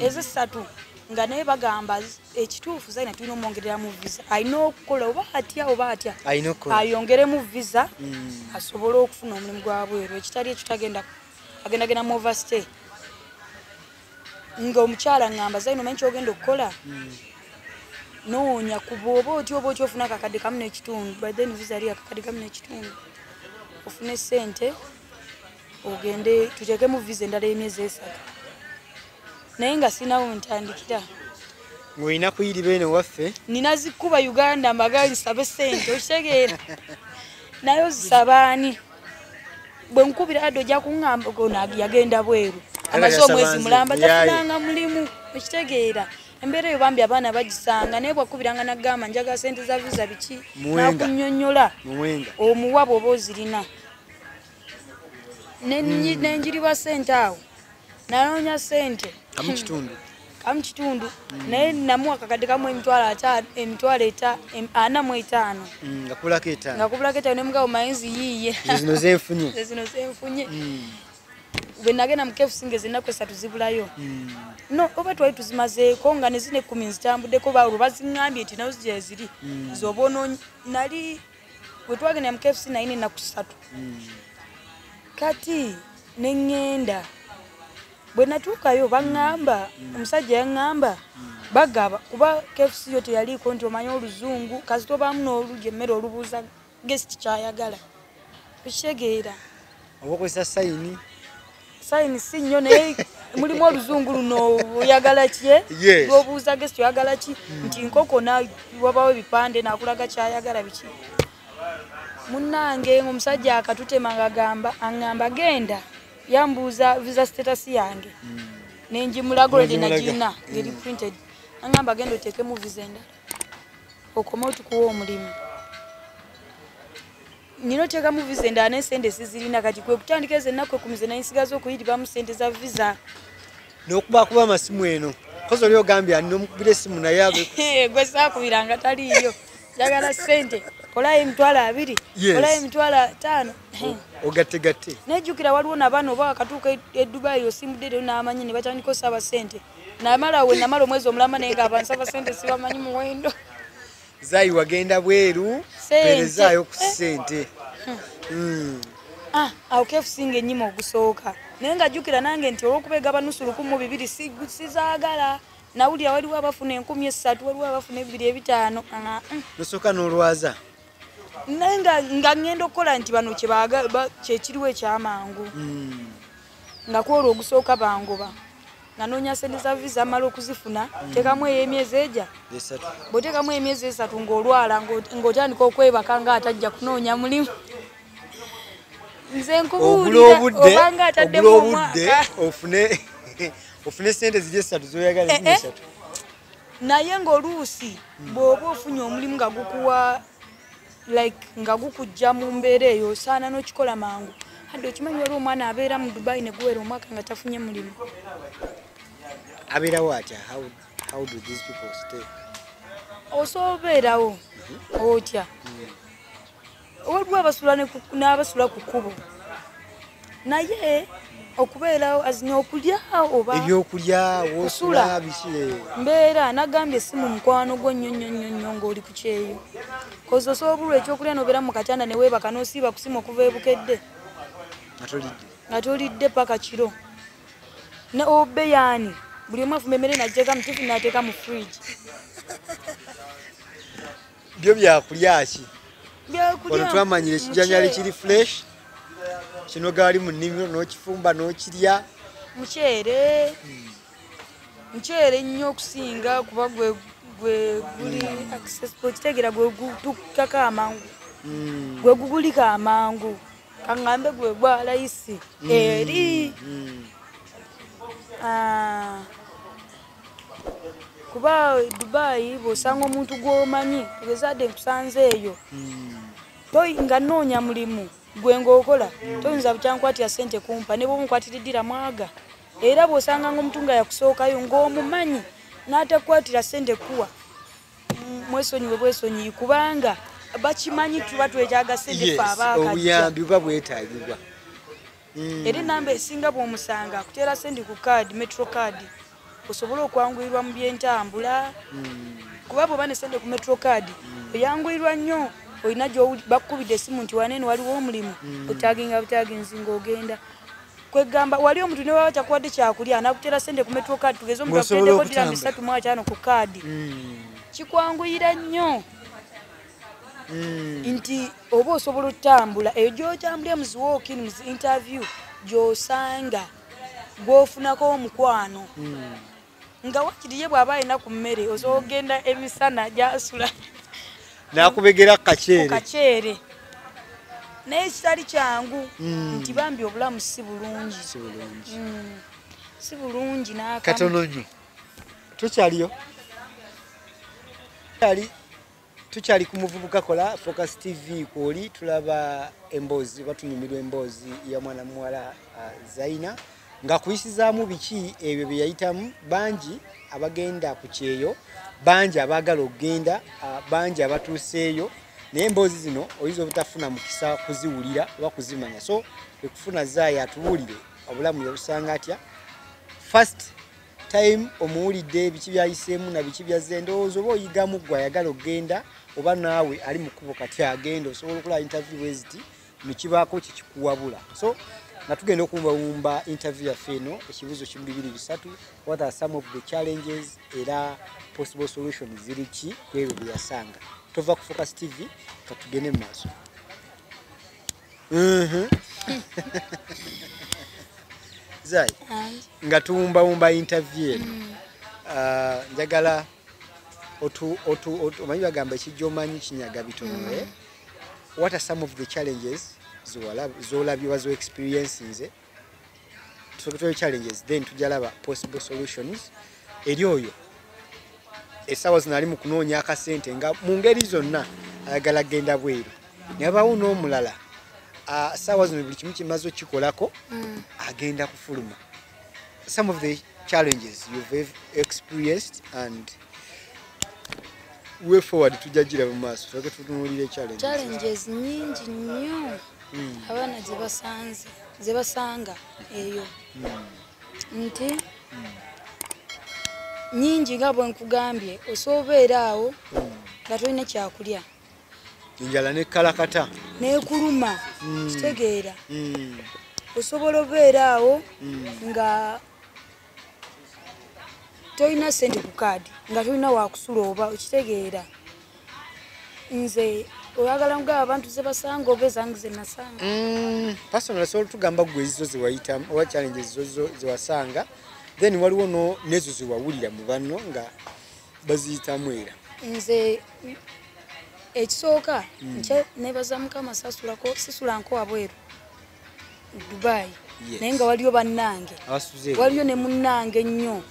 ezo 3 Nga naye bagamba ekituufu Zaina tulina omwongereramu visa, alina okukola oba atya oba atya, ayongeremu visa asobole okufuna omulimu gwa bweru. Ekitali ekyo tagenda, agendagenda mu overstay. Nga omukyala ngamba Zaina omanyi kyogenda okukola, noonya kuba oba otya oba otya ofuna akakadde kamu n'ekitundu. By then visa yali akakadde kamu n'ekitundu, ofune ssente ogende tuteekemu visa endala y'emyezi 3. Naye nga sinawo ntandikira. Ng'olina kuyiriba eno waffe? Nina zikuba Uganda mbagali nsabe ssente, okitegeera? Naye ozisaba ani? Bwe nkubira Ado ojja kuŋŋamba ono yagenda bweru, amaze omwezi mulamba tafunanga mulimu, okitegeera? Embeera eyo bambi abaana bagisanga, naye bwakubiranga n'agamba njagala ssente za visa biki, n'akunnyonnyola omuwa bw'oba ozirina. Nenjiriba ssente awo, nanoonya ssente kamu kitundu, naye namuwa akakadde kamu emitwalo 45. Nga kubulako 5. Nga kubulako 5, ne mugabo mayinzi yiiye. Zino zenfunye. Zino zenfunye. Bwe nagenda mu KFC ng'ezo ennaku 3 zibulayo. No, oba twali tuzimazeeko nga ne zino 10 nzitambuddeko, olwo baziŋŋambye nti nazo gye ziri. Z'oba onoonya, nali bwe twagenda mu KFC nalina ennaku 3. Kati ne ŋŋenda. Bwe natuukayo baŋŋamba, omusajja yaŋŋamba bagaba kuba KFC yo teyaliiko nti omanyi oluzungu, kasita obaamu n'olulya emmere olubuuza guest ky'ayagala. Okitegeera? Oba okozesa sayini? Sayini si nnyo, naye mulimu oluzungu luno oyagala ki? Lw'obuuza guest oyagala ki? Nti nkoko wabawo ebipande n'akulaga ky'ayagala biki. Munnange omusajja akatutema ng'agamba, aŋŋamba genda. Yambuuza visa status yange. Nenjimulaga already nagina, ngeri printed. Angamba genda oteekemu visa endala, okome otukuwa omulimu. Nina oteekamu visa endala naye ssente sizirina, kati kwe kutandika ezo ennaku 10 ze nayisigaza okuyiribamu ssente za visa. N'okubakuba amasimu eno. Kozi oli ogambye ani n'omukubira essimu naye abe. Gwe saakubiranga taliiyo. Njagala ssente. Kolayo 20,000, kolayo 50,000. Ogattegatte. Nejjukira waliwo n'abaana oba wakatuuka e Dubai osimbudde leero n'amanyi ne batandika osaba ssente. Namala we namala omwezi omulamba naye nga abansaba ssente sibamanyi muwendo. Zayi wagenda bweru, mpeerezaayo ku ssente. Awo KFC ng'ennyima ogusooka. Naye nga jjukira nange nti olw'okuba egaba 2,000 sizaagala. Nawulira waliwo abafuna 3,000, waliwo abafuna 2,500. Nosooka n'olwaza. Naye nga ŋŋenda okukola nti bano kyekiriwo ekyamangu. Nga kwolwo ogusooka bangoba. Nga noonya ssente za visa mmala okuzifuna, teekamu ey'emyezi egya. Bw'oteekamu emyezi 3 ng'olwala, ng'otandika okwebaka ng'atajja kunoonya mulimu. Nze nkubuulira oba ng'ataddemu omwaka. Ofune ssente ziri 3 z'oyagala 3. Naye ng'oluusi bw'oba ofunye omulimu nga gukuwa like nga gukujja mu mbeera eyo osaana n'okikola mangu. Hadde okimanyi waliwo omwana abeera mu Dubai ne guwera omwaka nga tafunye mulimu. Abeerawo atya? How do these people stay? Osobola obeerawo otya? Waliwo abasula n'abasula ku kkubo. Naye okubeerawo azina okulya oba ebyokulya, wosula biki? Mbeera nagambye si mu mukwano gwo nnyo nnyo nnyo nnyo ng'oli ku kyeyo. Kozi osobola obulwa ekyokulya n'obeera mu katanda ne weebaka n'osiiba kusima okuva ebukedde. Nga tolidde paka kiro. Ne obbe yaani buli omu afumba emmere n'agiteeka mu tiffin n'ateeka mu fridge. Byo byakulya ki? Byakulya. Wano twamanyire ekijanjaalo kiri fresh. Kino gaali mu nnimiro n'okifumba n'okirya. Muceere. Muceere nnyo okusinga kuba gwe guli accessible, okitegeera gwe gutuukako amangu. Gwe gugulika amangu. Kaŋŋambe gwe gwa layisi eri. Kuba Dubai bw'osanga omuntu gw'omanyi, tugezadde nkusanze eyo. Nga nnoonya mulimu gwe ng'okola, toyinza bukyankwatira ssente kumpa, ne bw'oba onkwatiriddira mwaga. Era bw'osanga ng'omuntu nga yakusookayo ng'omumanyi n'atakukwatira ssente kuwa, mwesonyiwe bwesonyiyi kubanga bakimanyi tuba twetaaga ssente ffe abaakajja. Obuyambi buba bwetaagibwa. Era ennamba esinga bw'omusanga akuteera ssente ku kaadi, metro card. Osobole okwanguyirwa mu byentambula. Kuba bw'oba ne ssente ku metro card, oyanguyirwa nnyo. Olina bakukubidde essimu nti waneeno waliwo omulimu, otaginga butaginzi ng'ogenda. Kwegamba wali omuntu ne baba takuwadde kyakulya anakuteera ssente ku metro card, tugeze omuntu akuteddeko dirham 350 ku kaadi. Kikwanguyira nnyo nti oba osobola otambula. Eyo gy'otambulira mu zi walk-in, mu zi interview, gy'osanga gw'ofunako omukwano. Nga wakiri ye bw'aba alina ku mmere, osobola okugenda emisana gy'asula. N'akubegera ku kaceere. Ku kaceere. Naye kitali kyangu nti bambi obulamu si bulungi. Si bulungi. Si bulungi n'akamu. Katono nnyo. Tukyaliyo. Tukyali ku Muvubuka Kola, Focus TV kwoli tulaba emboozi, batunyumirwa emboozi ya mwana muwala Zaina nga kuyisizaamu biki ebyo bye yayitamu. Bangi abagenda ku kyeyo, bangi abaagala okugenda, bangi abatuuseeyo, naye emboozi zino oyinza obutafuna mukisa kuziwulira oba kuzimanya. So ekufuna Zaaya atubuulire obulamu yabusanga atya. First time omuwulidde biki byayiseemu na biki byazze, ndowooza oba oyigamu ggwe ayagala okugenda oba naawe ali mu kkubo kati agenda, osobola okulaba interview bwe ziti ne kibaako kikikuwabula. So nga tugenda okuwumbawumba interview yaffe eno, ekibuuzo kimu bibiri bisatu, what are some of the challenges era possible solutions ziri ki ku ebyo bye yasanga. Tova ku Focus TV, katugende mu maaso. Zai, nga tuwumbawumba interview eno, njagala omanyi bagamba ekijja omanyi kinyaga bitono. What are some of the challenges z'olabye oba zo experiences? Tusooke challenges, then tujja laba possible solutions eri oyo essaawa zino ali mu kunoonya akasente nga mu ngeri zonna ayagala genda bweru. Naye abaawo n'omulala essaawa zino buli kimu kimaze okikolako, agenda kufuluma. Some of the challenges you've experienced and way forward tujja giraba mu maaso. Tusooke tutunuulire challenges. Challenges nnyingi nnyo abaana ze basanga eyo. Nti nnyingi nga bwe nkugambye, osobola obeera awo nga tolina kyakulya. Enjala n'ekkalakata. N'ekuluma, kitegeera. Osobola obeera awo nga tolina ssente ku kaadi, nga tolina wakusula oba okitegeera. Nze oyagala nga abantu ze basanga oba ezange ze nasanga? Personally, osobola otugamba ggwe ezizo ze wayitamu oba challenges zo ze wasanga, then waliwo n'ezo ze wawulira mu banno nga baziyitamu era. Nze ekisooka nebaza Mukama sisulanko wabweru Dubai. Naye nga waliyo bannange, waliyo ne munnange nnyo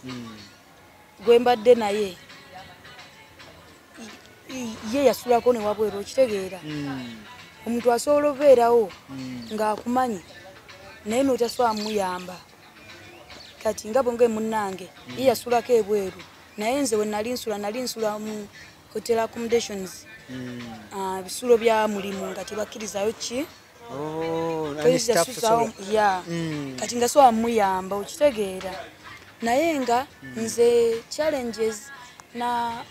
gwe mbadde naye, ye yasulako ne wabweru, okitegeera. Omuntu asobola obeerawo ng'akumanyi naye n'otasobola muyamba. Kati nga bwe munnange ye yasulako ebweru, naye nze we nali nsula mu hotel accommodations, bisulo bya mulimu nga tebakkirizayo ki. Kati nga sobola muyamba, okitegeera. Naye nga nze challenges na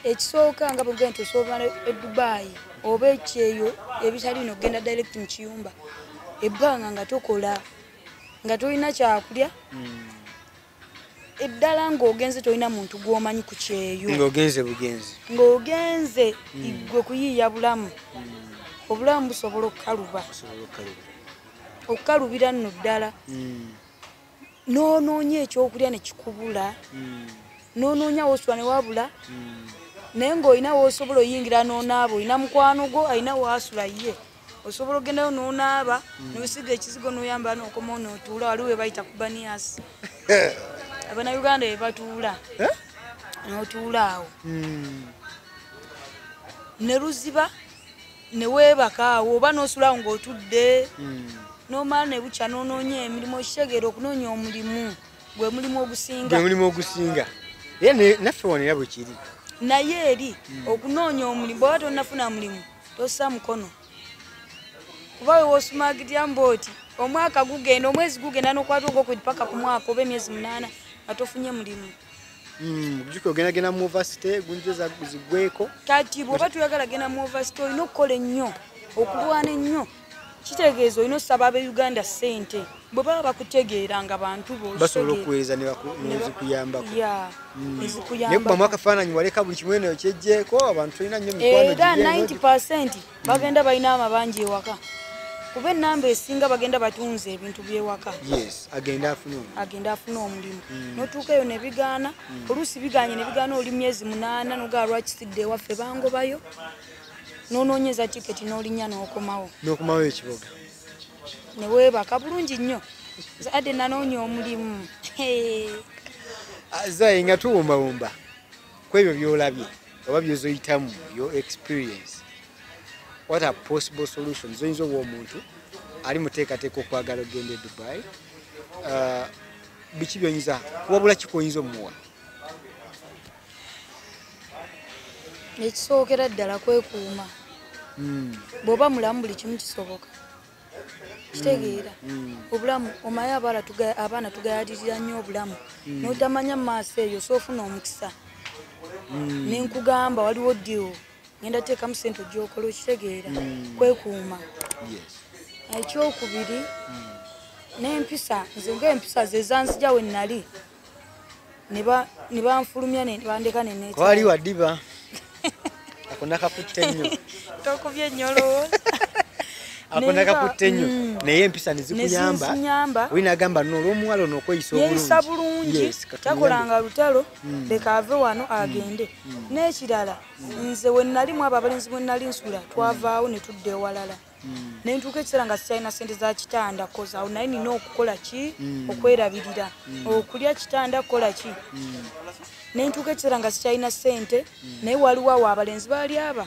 ekisooka nga bwe nti osobola e Dubai oba ekyeyo ebitali bino okugenda direct mu kiyumba, ebbanga nga tokola, nga tolina kyakulya, eddala ng'ogenze tolina muntu gw'omanyi ku kyeyo. Ng'ogenze bugenzi. Ng'ogenze ggwe kuyiiya bulamu. Obulamu busobola okukaluba. Okukalubira nno ddala. N'onoonya ekyokulya ne kikubula. N'onoonya w'osula ne wabula. Naye ng'olina w'osobola oyingira n'onaaba, olina mukwano gwo alina w'asula ye. Osobola ogendayo n'onaaba, n'osiga ekizigo n'oyambala n'okomawo n'otuula, waliwo we bayita ku Banias. Abannayuganda be batuula. N'otuula awo. Ne luziba ne weebaka awo oba n'osula awo ng'otudde. N'omala ne bukya n'onoonya emirimu, okitegeera okunoonya omulimu gwe mulimu ogusinga. Gwe mulimu ogusinga. Era naffe wano era bwe kiri. Naye eri okunoonya omulimu, bw'oba tonnafuna mulimu tossa mukono. Kuba we w'osumagirira mbooti Omwaka gugenda, omwezi gugenda n'okwata ogwokubiri paka ku mwaka oba emyezi 8 nga tofunye mulimu. Jjuka ogenda genda mu overstay, gunjoza zigweko. Kati bw'oba tuyagala genda mu overstay olina okukola ennyo, okulwana ennyo. Kitegeeza olina osaba ab'e Uganda ssente. Bwe baba bakutegeera nga bantu bo basobola okuweereza ne zikuyambako. Ezikuyambako. Naye kuba mu akafaananyi waleka buli kimu eno kyejjeeko, abantu tolina nnyo mikwano era 90% bagenda balina amabanja ewaka. Kuba ennamba esinga bagenda batunze ebintu by'ewaka. Yes, agenda afune omulimu. Agenda afune omulimu. N'otuuka eyo ne bigaana, oluusi biganye ne bigaana oli myezi 8 n'ogaa lwaki sidde ewaffe bangobayo. N'onoonyeza tiketi n'olinnya n'okomawo. N'okomawo ekibuga. Ne weebaka bulungi nnyo. Nze adde nanoonya omulimu. Zayi nga tuwumbawumba ku ebyo by'olabye oba by'ozoyitamu, your experience. What are possible solutions? Oyinza owa omuntu ali muteekateeka okwagala okugenda e Dubai, biki by'oyinza kuwabula ki kw'oyinza omuwa? Ekisookera ddala kwekuuma. Bw'oba mulamu buli kimu kisoboka. Kitegeera. Obulamu omanyi abaana tugayalirira nnyo obulamu. N'otamanya mu maaso eyo soofuna omukisa. Ne nkugamba waliwo deal. Ngenda teekamu ssente gy'okola okitegeera. Kwekuuma. Ekyokubiri n'empisa, nze ng'empisa ze zanzija we nnali. Ne banfulumya ne bandeka ne neetaaga. Wali waddiba. Ako nakakutte nnyo. Tokubye nnyo olowooza. Ako nakakutte nnyo. Naye empisa ne zikuyamba. Oli n'agamba nno olw'omuwala ono okweyisa obulungi. Yeeyisa bulungi. Takolanga lutalo, leka ave wano agende. N'ekirala, nze we nnali mu abo abalenzi bwe nnali nsula, twavaawo ne tudda ewalala. Ne ntuuka ekiseera nga sikyalina ssente za kitanda koza awo naye nina okukola ki? Okwerabirira. Okulya kitanda kukola ki? Ne ntuuka ekiseera nga sikyalina ssente, naye waliwo awo abalenzi baali aba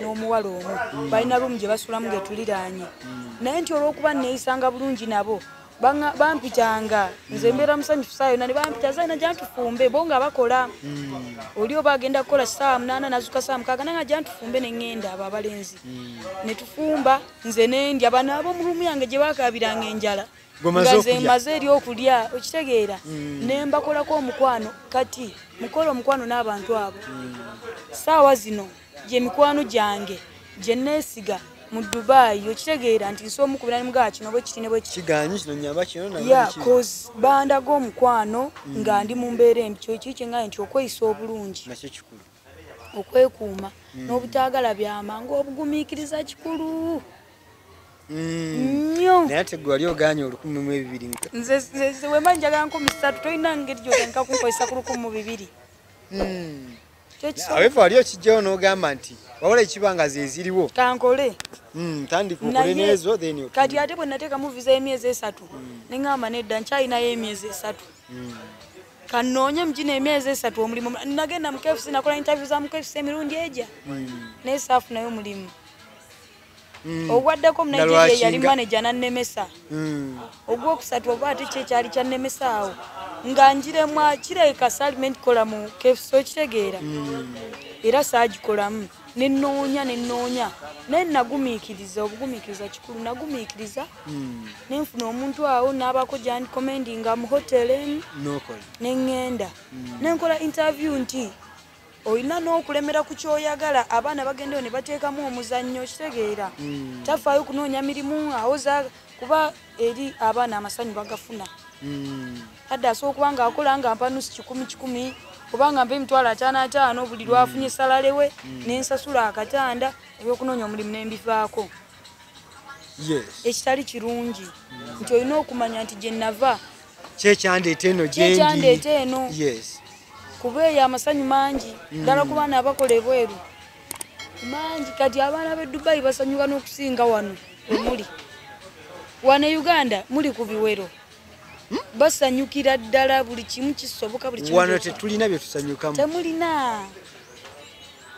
n'omuwala omu. Balina ruumu gye basulamu ge tuliraanye. Naye nti olw'okuba neeyisanga bulungi nabo, bampitanga nze mbeera musanyufu ssaawa yonna ne bampita Zaina jantufumbe bo nga bakola. Oli oba agenda kukola ssaawa 8 n'azuuka ssaawa 6 nange jantufumbe ne ŋŋenda abo abalenzi. Ne tufumba nze ne ndya bano ab'omu ruumu yange gye baakaabiranga enjala. Nga nze mmaze eri okulya okitegeera. Ne mbakolako omukwano kati mukola omukwano n'abantu abo. Ssaawa zino gye mikwano gyange gye neesiga mu Dubai okitegeera nti nsobola omukubira ne mugamba kino bwe kiti ne bwe kiti. Kigaanyi kino nnyamba kino na Yeah, cause bandaga omukwano nga ndi mu mbeera embi. Kyo kiki kye ŋŋambye nti okweyisa obulungi. Nakyo kikulu. Okwekuuma n'obutaagala byama ng'obugumiikiriza kikulu. Nnyo. Naye ate gwe wali ogaanye 1,002. Nze we mba njagala 3,000 tolina ngeri gy'otandika kunkozesa ku 1,002. Awefa wali okijjawo n'ogamba nti wabula ekiba nga ze ziriwo. Kankole. Tandika okole n'ezo then. Kati ate bwe nateekamu visa y'emyezi 3 ne ŋŋamba nedda nkyalinayo emyezi 3. Kanoonye mu gino emyezi 3 omulimu. Nagenda mu KFC nakola interview za mu KFC emirundi egya. Naye saafunayo mulimu. Ogwaddako mu Nigeria yali manager n'annemesa. Ogwokusatu oba ate ki ekyali kyannemesa awo. Nga njiremu kirabika saalimenti kola mu KFC okitegeera. Era saagikolamu. Ne nnoonya ne nnoonya. Naye nagumiikiriza, obugumiikiriza kikulu. Nagumiikiriza. Ne nfuna omuntu awo n'abaako gy'andikomendinga mu hotel emu. Ne ŋŋenda. Ne nkola interview nti olina n'okulemera ku ky'oyagala, abaana bagendeyo ne bateekamu omuzannyo okitegeera. Tafaayo kunoonya mirimu awoza kuba eri abaana amasanyu bagafuna. Adde asobola okuba ng'akola nga mpa nusu 100 100 oba nga mpa 5,500 buli lw'afunye salale we ne nsasula akatanda ebyokunoonya omulimu ne mbivaako. Ekitali kirungi nti olina okumanya nti gye nava kyekyandeeta eno gye ndi. Kyekyandeeta eno. Kuba eyo amasanyu mangi ddala ku baana abakola ebweru mangi. Kati abaana b'e Dubai basanyuka n'okusinga wano we muli. Wano e Uganda muli ku biwero. Basanyukira ddala buli kimu kisoboka buli kimu. Wano tetulina bye tusanyukamu. Temulina.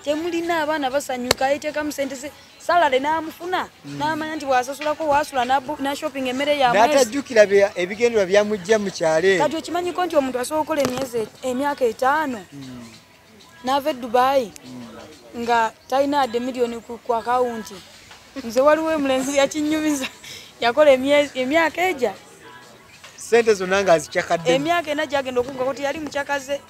Temulina abaana basanyuka yeteekamu ssente ze salale n'amufuna n'amanya nti bw'asasulako waasula na shopping emmere ya mwezi. N'atajjukira ebigendererwa byamujja mu kyalo eno. Kati okimanyiko nti omuntu asobola okukola emyaka 5 n'ava e Dubai nga talina adde miliyoni ku akawunti. Nze waliwo omulenzi yakinyumiza. Yakola emyaka eja sente zonna nga azikyakadde emyaka ena gyagenda okuggwa kuti yali mukyakaze.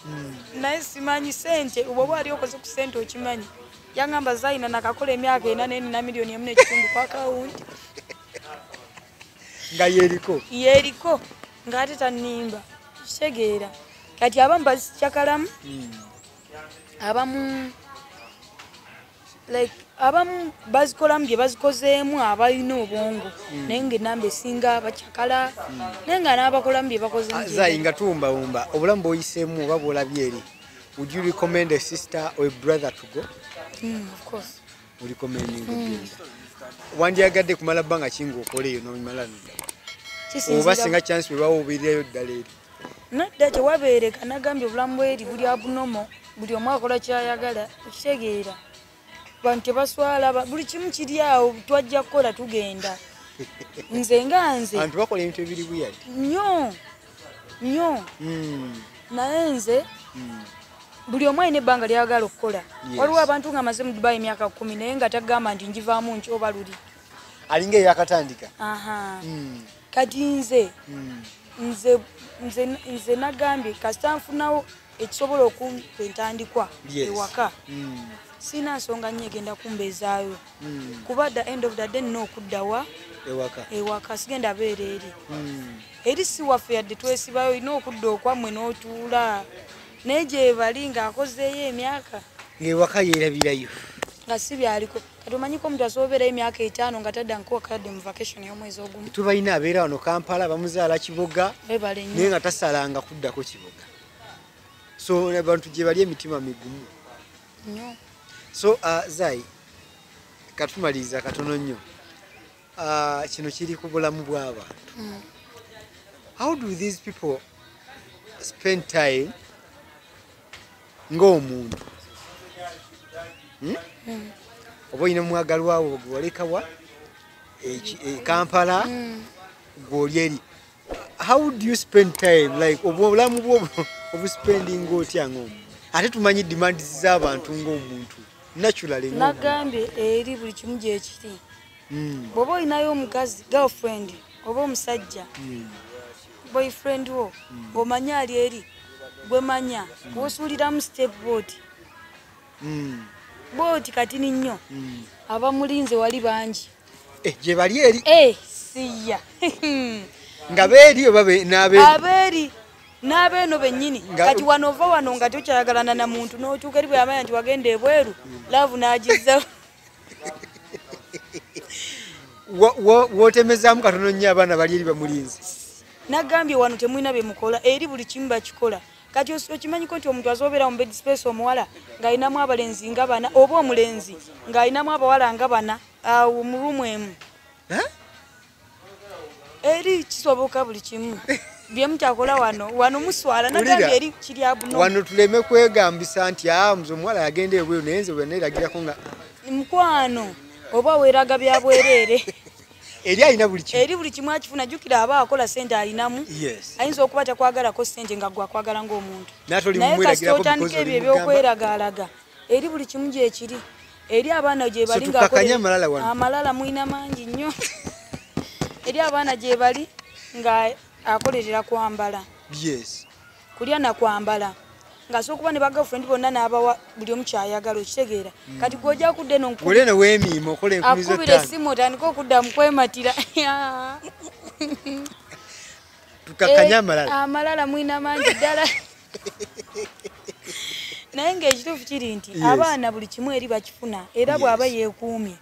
Naye simanyi sente oba ali okoze ku sente okimanyi. Yangamba Zaina nakakola emyaka ena nenina 1.5 million ku akawunti. Nga yeriko. Yeriko ng'ate tannimba, kitegeera. Kati abamu bazikyakalamu, abamu like abamu bazikolamu bye bazikozeemu abalina obwongo, naye ngaenamba esinga bakyakala, naye nga n'abakolamu bye bakozeemu. Zayi, nga tuwumbawumba obulamu bw'oyiseemu oba bw'olabye eri, would you recommend a sister or a brother to go? Of course. Orecommending okugenda? Wandyagadde kumala bbanga ki ng'okola eyo n'omala nodda, oba singa chance bwe bawoobirirayo ddala eri? Nedda, tewabeereka. Nagambye obulamu bweri buli abnormal, buli omu akola kyayagala, okitegeera. Bantu tebaswala, buli kimu kiri awo. Twajja kukola, tugenda. Nze nga nze Abantu bakola ebintu ebiri weird. Nnyo nnyo. Naye nze buli omu alina ebbanga lyagala okukola. Waliwo abantu nga amaze mu Dubai emyaka 10, naye nga tagamba nti njivaamu nki oba luli. Alinga eyakatandika. Aha. Kati nze nze nagambye kasita nfunawo ekisobola okumpa entandikwa ewaka, sirina nsonga nnyo egenda kumbeezaayo, kuba the end of the day nina okuddawa. Ewaka. Ewaka. Sigenda beera eri. Eri si waffe yadde twesibayo, olina okudda okwammwe n'otuula, naye gye bali ng'akozeeyo emyaka Ng'ewaka yeerabirayo. Nga si byaliko. Kati omanyiko omuntu asobola obeerayo emyaka 5 nga tadda nkuwakadde mu vacation y'omwezi ogumu. Tubalina abeera wano Kampala, bamuzaala Kiboga, Webale naye nnyo. nga tasalanga kuddako Kiboga. So abantu gye bali emitima migumu Nnyo. So Zai, katumaliriza katono nnyo. Kino kiri ku bulamu bw'abantu. How do these people spend time ng'omuntu? Hmm? Oba olina omwagalwawo gwe walekawa e Kampala, gw'oli eri, how do you spend time, like obulamu bwo obuspendinga otya ng'omuntu? Ate tumanyi demands z'abantu ng'omuntu naturally ng'omuntu. Nagambye eri buli kimu gyekiri. Bw'oba olinayo omukazi girlfriend oba omusajja boyfriend wo, ng'omanyi ali eri, gwe manya bw'osuuliramu step booti booti katini nnyo, abamulinze wali bangi. Eh, gye bali eri? Eh, siya. Nga beeri oba n'abeeri? Abeeri n'abeeno bennyini. Kati wano ova wano nga tokyayagalana na muntu, n'otuuka eri bwe yamanya nti wagenda ebweru, love n'agizzawo. Wootemezaamu katono nnyo, abaana bali eri bamulinze. Nagambye wano temulina bye mukola, eri buli kimu bakikola. Kati okimanyiko nti omuntu asobola mu bed space omuwala ng'alinamu abalenzi nga bana, oba omulenzi ng'alinamu abawala nga bana awo mu room emu? Eh? Eri kisoboka buli kimu byemutakola wano. Wano muswala. Wulira. Nagambye eri kiri abuno. Wano tuleme kwegambisa nti a muze omuwala yagenda ebweru, naye nze bwe neeragirako nga Mukwano, oba weeraga bya bwereere. Eri alina buli kimu. Eri buli kimu akifuna. Jjukira aba akola sente alinamu. Ayinza okuba takwagalako sente, nga gwe akwagala ng'omuntu. Naye toli Naye kasita mumweragirako otandika because ebyo oli mugamba. ebyokweragaalaga, eri buli kimu gyekiri. Eri abaana gye bali So ng'akolera- tukkakanye amalala wano. Amalala mulina mangi nnyo. Eri abaana gye bali nga akolerera kwambala, kulya na kwambala, ng'asobola okuba ne bagirlfriend bonna n'abawa buli omu kyayagala, okitegeera. Kati gw'ojja kudda eno Gwe eno weemiima okola enkumi zo akubira ttaano. essimu otandike okudda mu kwematira. Tukakkanye Eh, amalala. Amalala mulina mangi ddala, naye ng'ekituufu kiri nti abaana buli kimu eri bakifuna, era bw'aba yeekuumye,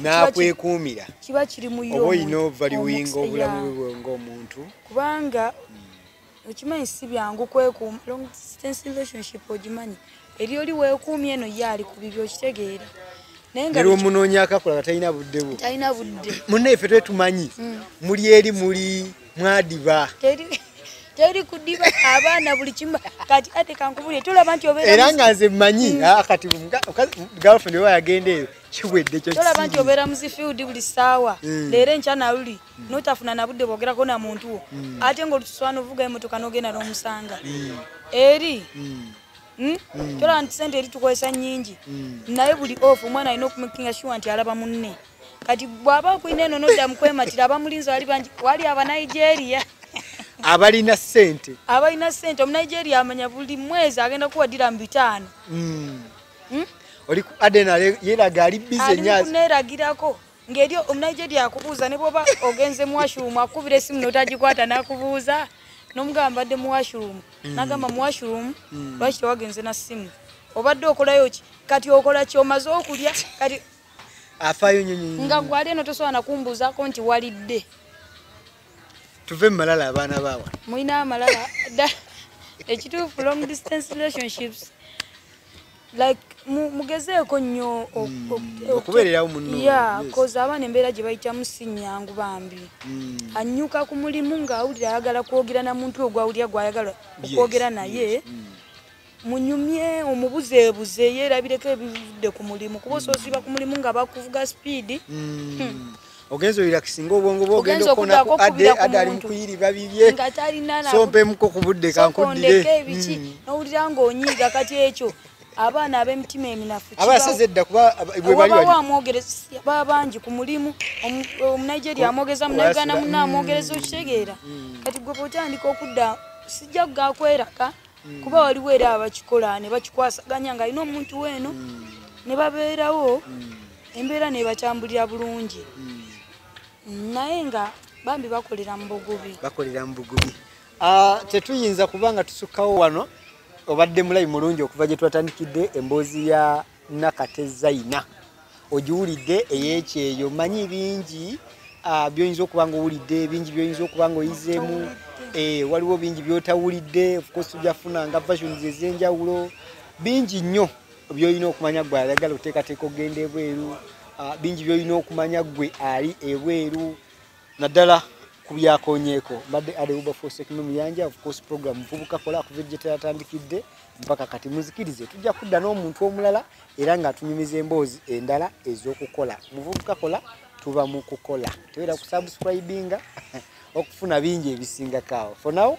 N'akwekuumira. kiba kiri mu ye Oba olina omuntu, ovaluinga omukisa, obulamu yeah. bwe ng'omuntu. Kubanga okimanyi si byangu kwekuuma long distance relationship. Ogimanyi eri oli weekuumye, eno ye ali ku bibyo, okitegeera. Naye nga Nera omunoonyaako akola nga talina budde bwo. Talina budde. Munnaffe twetumanyi muli eri muli mwadiba. Teri kudiba, abaana buli kimu. Kati ate kankubulye, tolaba nti obeera Era nga nze mmanyi, kati girlfriend oba yagenda eyo kiwedde ekyo. Tolaba nti Kisiiri. obeera mu zifield buli ssaawa, leero enkya naluli, notafuna na budde bwogerako na muntu wo, ate ng'olutuswa novuga emotoka n'ogenda n'omusanga eri. Tolaba nti sente eri tukozesa nnyingi, naye buli off omwana alina okumakinga sure nti alaba munne. Kati bw'aba akulina eno nodda mu kwematira, abamulinzi wali bangi, wali Abanigeria abalina ssente. Abalina ssente. Omunigeria amanya buli mwezi agenda kuwa dirham 500. Oli ku Aden yeraga ali busy Ali nnyo. Mukuneeragirako ng'eri Omunigeria akubuuza ne bw'oba ogenze mu washroom, akubira essimu n'otagikwata n'akubuuza, n'omugamba mbadde mu washroom, n'agamba mu washroom lwaki tewagenze na ssimu, obadde okolayo ki, kati okola ki, omaze okulya kati. Afaayo nnyo nnyo nnyo. Nga gwali eno tosobola nakumbuuzaako nti walidde. Tuve mu malala, abaana baawa. Mulina amalala. Ekituufu, long distance relationships, like mugezeeko nnyo okubeererawo munno. Yeah, 'cause abaana embeera gye bayitamu si nnyangu bambi. Anyuka ku mulimu ng'awulira ayagala kwogera na muntu ogwo awulira gw'ayagala okwogera naye. Munyumye, omubuzeebuze, yeerabireko ebivudde ku mulimu, kuba osoosiba ku mulimu nga bakuvuga speed. Ogenza orelaxinga obwongo bwo, ogenda Ogenza okukona ku okuddako ade okubira ku ade ali muntu. Mukuyiriba bibye. Nga talina So mpemuko ku budde kankuddire. Sokondeko ebiki, n'owulira ng'onyiiga. Kati ekyo abaana ab'emitima eminafu Abasaze edda kuba bwe bali wabawo wali amwogereza, baba bangi ku mulimu. Omunigeria amwogeza, Munauganda munne amwogereza, okitegeera? Kati gwe bw'otandika okudda, sijja kugakweraka, kuba waliwo era abakikola ne bakikwasaganya ng'alina omuntu weeno ne babeerawo, embeera nebatambulira bulungi, naye nga bambi bakolera mu bugubi. Bakolera mu bugubi. Ah, tetuyinza kuba nga tusukkawo wano. Obadde mulayi mulungi okuva gye twatandikidde emboozi ya Nakate Zaina, ogiwulidde ey'ekyeyo. Manyi bingi by'oyinza okuba nga owulidde, bingi by'oyinza okuba nga oyizeemu. Waliwo bingi by'otawulidde. Of course tujja kufunanga versions ez'enjawulo. Bingi nnyo by'olina okumanya gwe ayagala oteekateeka okugenda ebweru. Bingi by'olina okumanya gwe ali ebweru, naddala ku byakonyeeko. Mbadde Ade Wilberforce Ekime Muyanja. Of course program Muvubuka Kola, kuva gye teyatandikidde mpaka kati. Muzikirize, tujja kudda n'omuntu omulala era ng'atunyumiza emboozi endala ez'okukola. Muvubuka Kola, tuba mu kukola. Tebeera kusubscribinga okufuna bingi ebisingako awo. For now,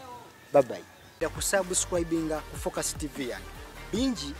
bye bye. Kusubscribinga ku Focus TV yange, bingi.